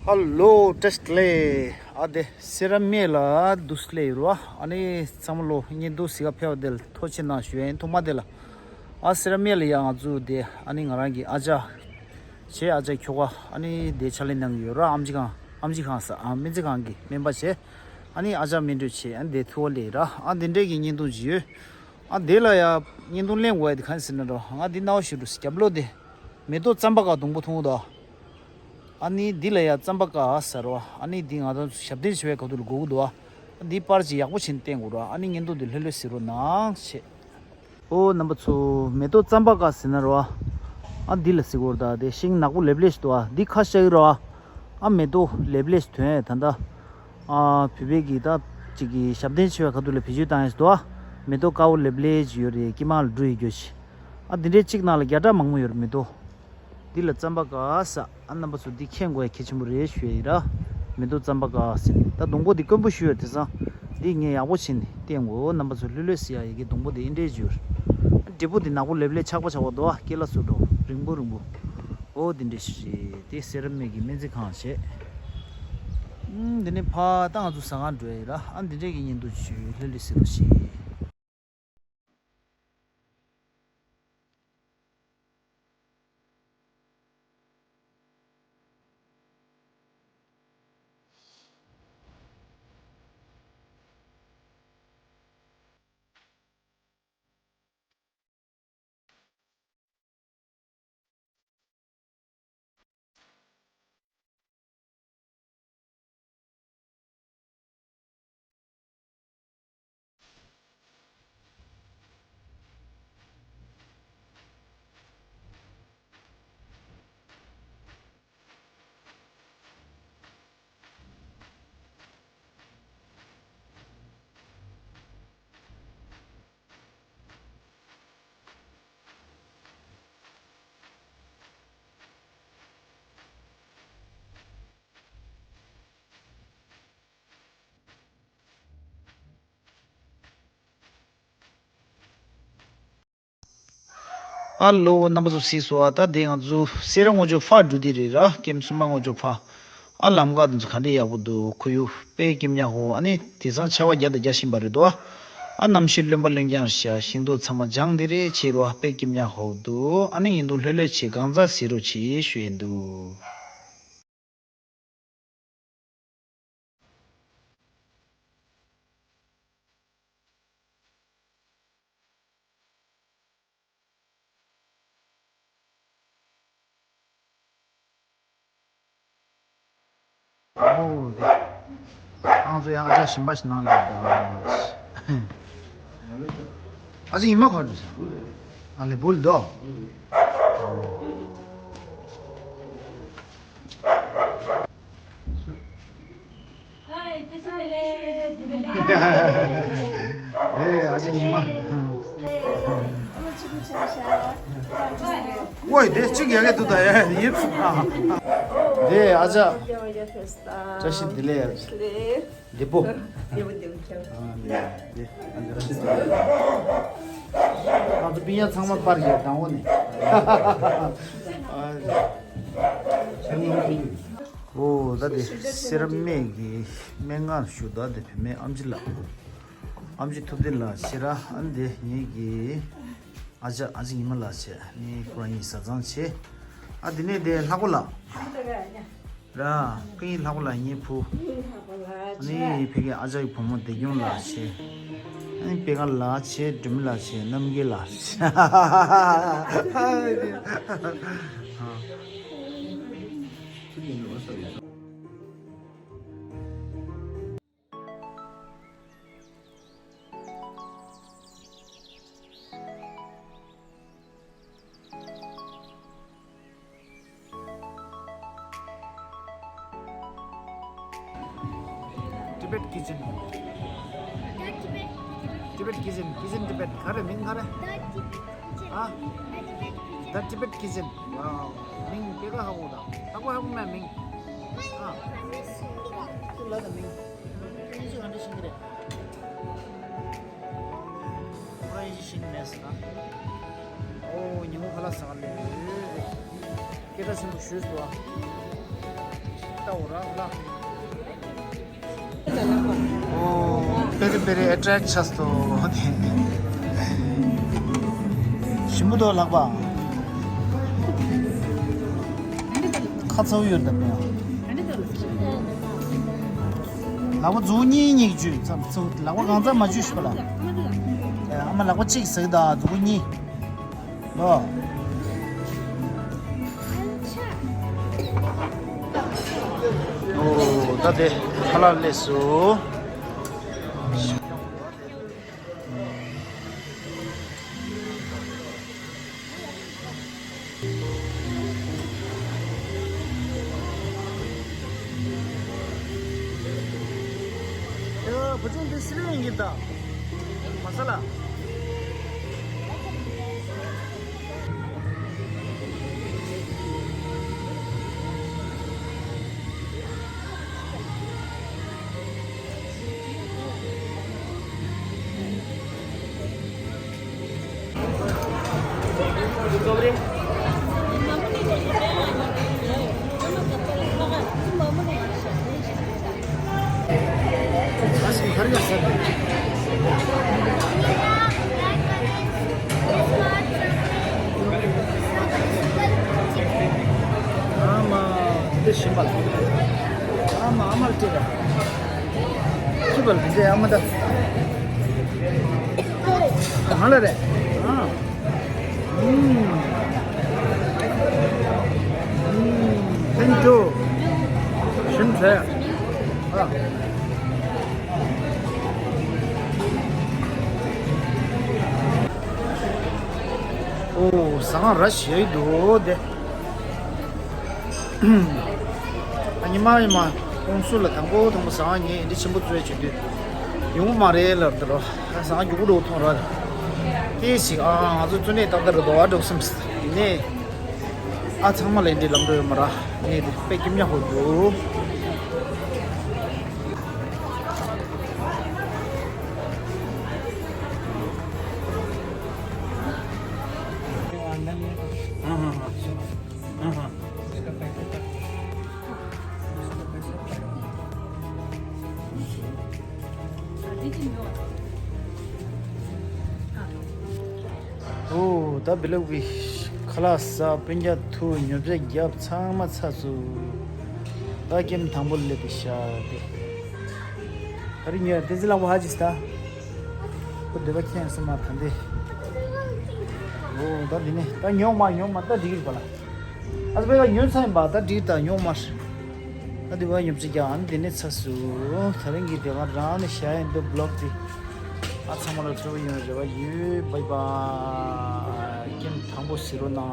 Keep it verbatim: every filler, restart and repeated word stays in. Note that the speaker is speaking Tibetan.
ཧ་ལོ། བཀྲ་ཤིས་བདེ་ལེགས། ཨ་དེ་སེ་ར་སྨད་ལ་འདུག་སེ་སླེབས་ཡོད་རེད་བ། ཨ་ནི་ཚང་མ་ལོ་བརྙན་ཐུང་གཟིགས་ག་ཕེབས་པ་དེ་ལ་ཐུགས་རྗེ་གནང་ཞུ་ཡ་ཡིན། ཐོག་མ་དེ་ལ་ཨ་སེ་ར་སྨད་ལ་ཡ་ང་ཚོ་དེ་ཨ་ནི་ང་རང་གི་ཨ་ཅག་བྱས། ཨ་ཅག་ཁྱོ་ག་ཨ་ནི་དེ་ཕྱག་ལས་གནང་གི་ཡོད་ར། ཨེམ་ཆི་ཁང་ཨེམ་ཆི་ཁང་ཟེར་ཨ་སྨན་རྩིས་ཁང་གི་སྨན་པ་བྱས། ཨ་ནི་ཨ་ཅག་སྨན་སྤྲོད་བྱས། ཨ་ནི་དེ་ཐུག་པ་སླེབས་ར། ཨ་དེ་འདྲས་ཀྱི་བརྙན་ཐུང་ཅིག་ཡོད། ཨ་དེ་ལ་ཡ་བརྙན་ཐུང་ལེན་དགོས་ཡ་དེ་གང་ཡིན་ཟེར་ན་ར། ང་འདི་ནང་ཞུ་འགྲོ་སྐྱབས་ལོ་དེ་མེ་ཏོག་རྩམ་པ་ཀ་སྡོང་པོ་མཐོང་གི་འདུག་ཨ་ནི་འདི་ལ་ཡ་རྩམ་པ་ཀ་ཟེར་བ། ཨ་ནི་འདི་ང་རང་ཚོ་ཞབས་བརྟན་བྱེད་པའི་སྐབས་དུ་ལ་དགོས་ཀྱི་འདུག་ཨ་འདི་པར་ཅིག་ཡག་པོ་བྱས་ནས་བསྟན་དགོས་ར། ཨ་ནི་བརྙན་ཐུང་འདི་ལྷོད་ལྷོད་གཟིགས་རོགས་གནང་བྱས། ཨོ་རྣམ་པ་ཚོ། མེ་ཏོག་རྩམ་པ་ཀ་ཟེར་ན་ར། ཨ་འདི་ལ་གཟིགས་དགོས་ར། ད་དེ་ཤིང་ནག་པོ་ལེབ་ལེབ་ཞིག་འདུག་ཨ་འདི་ཁ་ཤ་ཡི་ར། ཨ་མེ་ཏོག་ལེབ་ལེབ་ཞིག་ཐོན་ཡ་ད་ལྟ། ཨ་བོད་པའི་གི་ད་ཅིག་གི་ཞབས་བརྟན་བྱེད་པའི་ཁ་ཐུག་ལ་བེད་སྤྱོད་བཏང་ཡ་ཞིག་འདུག་ཨ་མེ་ཏོག་དཀར་པོ་ལེབ་ལེབ་ཅིག་ཡོད་རེད། དཀྱིལ་མ་ལ་འབྲུ་ཡི་རྒྱུ་ཞིག་ཨ་འདི་འདྲའི་གཅིག་ནང་ལ་བརྒྱ་ཕྲག་མང་པོ་ཡོད་རེད་མེ་ཏོག་འདི་ལ་རྩམ་པ་ཀ་ཟེར། ཨ་རྣམ་པ་ཚོ་འདི་མཁྱེན་དགོས་ཡ་གལ་ཆེན་པོ་རེད་ཞུ་ཡ་ཡིན་ར། མེ་ཏོག་རྩམ་པ་ཀ་ཟེར་ནས་ད་སྡོང་པོ་འདི་དཀོན་པོ་ཞུ་ཡོད། དེང་སང་འདི་ངས་ཡག་པོ་བྱས་ནས་བསྟན་དགོས། རྣམ་པ་ཚོ་ལྷོད་ལྷོད་གཟིགས་ཡ་ཡི་གེ་སྡོང་པོ་འདི་ཨེ་འདྲས་ཞུ་ཡོད། འབྲས་བུ་འདི་ནག་པོ་ལེབ་ལེབ་ཆག་པ་ཆག་པ་འདུག་ཨ་སྐེ་ལ་སོ་འགྲོ་རིང་པོ་རིང་པོ། ཨོ་འདི་འདྲས་ཞིག་རེད། དེ་སེ་ར་སྨད་ཀྱི་སྨན་རྩིས་ཁང་བྱས། ཨུམ་འདི་ནས་ཕ་ད་ང་ཚོ་ཟ་ཁང་འགྲོ་ཡ་ཡིན་ར། ཨ་འདི་འདྲས་ཀྱི་བརྙན་ཐུང་ཞུ་ཡ། ལྷོད་ལྷོད་གཟིགས་རོགས་བྱེད། ཨ་ལོ། རྣམ་པ་ཚོ་གཟིགས་སོང་ཨ། ད་དེ་ང་ཚོ་སེ་ར་སྔོན་ཆོག་ཕར་འགྲོ་དེ་རེད་ར། ཀེམ་གསུམ་པ་སྔོན་ཆོག་ཕར། ཨ་ལམ་ཁ་དེ་ཚོ་ག་འདྲ་ཡག་པོ་འདུག་ཁོར་ཡུག་དཔེ་སྐྱིད་ཉག་ཧོ། ཨ་ནི་དེང་སང་ཆར་པ་རྒྱག་དང་རྒྱག་བཞིན་པ་རེད་འདུག་ཨ་གནམ་གཤིས་རློན་པ་རློན་རྐྱང་ཤག་ཤིང་ཏོག་ཚང་མ་ལྗང་དེ་རེད་བྱས་རོ། དཔེ་སྐྱིད་ཉག་ཧོ་འདུག་ཨ་ནི་ཡིན་འདུག་ལྷོད་ལྷོད་བྱས་གང་ཟག་གཟིགས་རོགས་བྱེད་ཞུ་ཡིན་འདུག་ཨོ་དེ། ཨང་ཚོ་ཡང་ཨ་ཅག་ཞིམ་པ་ཞིག་ནང་ལ། ཨ་ཅག་ཉི་མ་ཁོ་རེད། ཨ་ལེ་བུལ་དོ། ཨེ་ཨ་ཅག་ཉི་མ། ཝོའི་དེ་གཅིག་ཡ་གི་འདུག་ད་ཡ་ཡིན། དེ་ཨ་ཅག་བཀྲ་ཤིས་བདེ་ལེགས་ཡ། བདེ་པོ། ང་ཚོ་པི་ཡ་ཚང་མ་པར་གྱི་དང་བོ་ནས། ཨོ་ད་དེ་སེ་ར་སྨད་ཀྱི་སྨན་ཁང་ཞུ། ད་དེ་བུད་མེད་ཨམ་ཆི་ལགས། ཨམ་ཆི་ཐུབ་བསྟན་ལགས་བྱས་ར། ཨ་ནི་དེ་ངེད་ཀྱི་ཨ་ཅག་ཨ་ཅག་ཉི་མ་ལགས་བྱས། ཨ་ནི་ཁོ་རང་གཉིས་བཟའ་ཚང་བྱས། ཨ་དེ་ནས་དེ་ལྷག་པ་ལགས། ར། ཀུན་ཡིད་ལྷག་པ་ལགས་ངའི་བུ། ཨ་ནི་ཕ་གི་ཨ་ཅག་གི་བུ་མོ་བདེ་སྐྱོང་ལགས་བྱས། ཨ་ནི་པད་དཀར་ལགས་བྱས། སྒྲོལ་མ་ལགས་བྱས། རྣམ་རྒྱལ་ལགས་བྱས། Tibet Kitchen. Tibet Kitchen, Kitchen Tibet. ག་རེ་མིང་ག་རེ། ཨ། The Tibet Kitchen. Wow. མིང་དཔེ་ག་ཧ་གོ་ད། ཧ་གོ་ཧ་གོ་མེད་མིང་། ཨ། ཁྱོད་ལ་ད་མིང་། ཁྱོད་ཚོ་ག་འདྲ་ཤེས་ཀྱི་རེད། ཁོ་རང་ཡིན་ཤེས་ནི་མེད་ཟེར་ན། ཨོ་ཉིན་མོ་ཁ་ལག་ཟ་ག་སླེབས་ཡོད། སྐད་གྲགས་ཆེན་པོ་ཞུས་སོང་ཨ། ཨོ། པེ་རི་པེ་རི་ཨེ་ཊེག་ཆགས་སོ། ཞིམ་པོ་འདུག་ལགས་པ། ཁ་ཚ་བོ་ཡོད་ད་པེ། ལགས་པ་མཛུ་གུ་གཉིས་གཉིས་བཅུས་ཙམ་ཚུ་ལགས་པ་གང་ཚ་མ་བཅུས་ཤིག་པ་ལ། ཨ་མ་ལགས་པ་གཅིག་ཟིག་ད་མཛུ་གུ་གཉིས། ལོ། ཨོ། ད་དེ་ཁ་ལག་སླེབས་སོང་། ཡ། བུ་ཆུང་འདི་སི་ལིང་ཡིན་གྱི་ད། མ་ས་ལ། ཨ་མ། འདི་ཞིམ་པ་ལ། ཨ་མ། ཨ་མར་སྤྲད་ལ། ཅི་བལ་འདི་ཨ་མ་ད། ཨ་ཧ་ལ་རེད། ཨ། ཨུམ། ཨུམ། Thank you. ཞིམ་ཚད། ཨ། ཨོ། ཟ་ཁང་ར་ཞིག་འདུག་དེ། ཨ་ཉི་མ་ཉི་མ་ཀུང་སུ་ལ་དང་པོ་དང་པོ་ཟ་ཁང་ངས་འདི་ཆེན་པོ་བཙོས་བྱེད་དུས་ཡོང་གི་མ་རེད་ལབ་འདི་རོ། ཟ་ཁང་རྒྱུག་གུ་འགྲོ་མཐོང་ར། དེ་ཞིག་ཨ་ང་ཚོ་ཙུ་ནས་ཏག་ཏག་རེད་དོ་བ་འགྲོ་སེམས་ཡིན་ནས། ཨ་ཚང་མ་ལ་འདི་ལམ་འགྲོ་ཡོད་མ་ར། ངས་འདི་དཔེ་སྐྱིད་མྱག་ཧོ་འདུག་ཨོ། ད་བི་ལ་བི་ཁ་ལག་ཟ། སྤུན་ཀྱག་ཐུག། ཉོ་ཆ་བརྒྱབ། ཚང་མ་ཚར་སོང་། ད་ཀེམ་དང་པོ་སླེབས་པའི་ཤག་དེ། ད་རིང་ཉོ་ཏེ་ཙི་ལག་པ་ཧ་ཅིག་ད། ཁོ་འདོད་པ་ཁེངས་སོང་མ་ད་འདི། ཨོ། ད་འདི་ནས་ད་ཉོ་མ་ཉོ་མ་ད་འགྲིག་གི་རེད་པ་ལ། ཨ་ཙི་པེ་ལ་ཉོ་ཚར་ཡིན་པ་ད་འགྲིག་ད་ཉོ་མ་རེད། ཨ་འདི་བ་ཉོ་ཆ་རྒྱག་ཨ་ནི་འདི་ནས་ཚར་སོང་། ད་རིང་གི་དེ་ག་རང་ནས་བཞག་ཡིན་འདུག་བི་ལོག་དེ། ཨ་ཚང་མ་ལ་ཐུགས་ཡོང་རེ་བ་ཡོད། བྷའི་བྷའི། ཀེམ་དང་པོ་གཟིགས་རོགས་གནང་།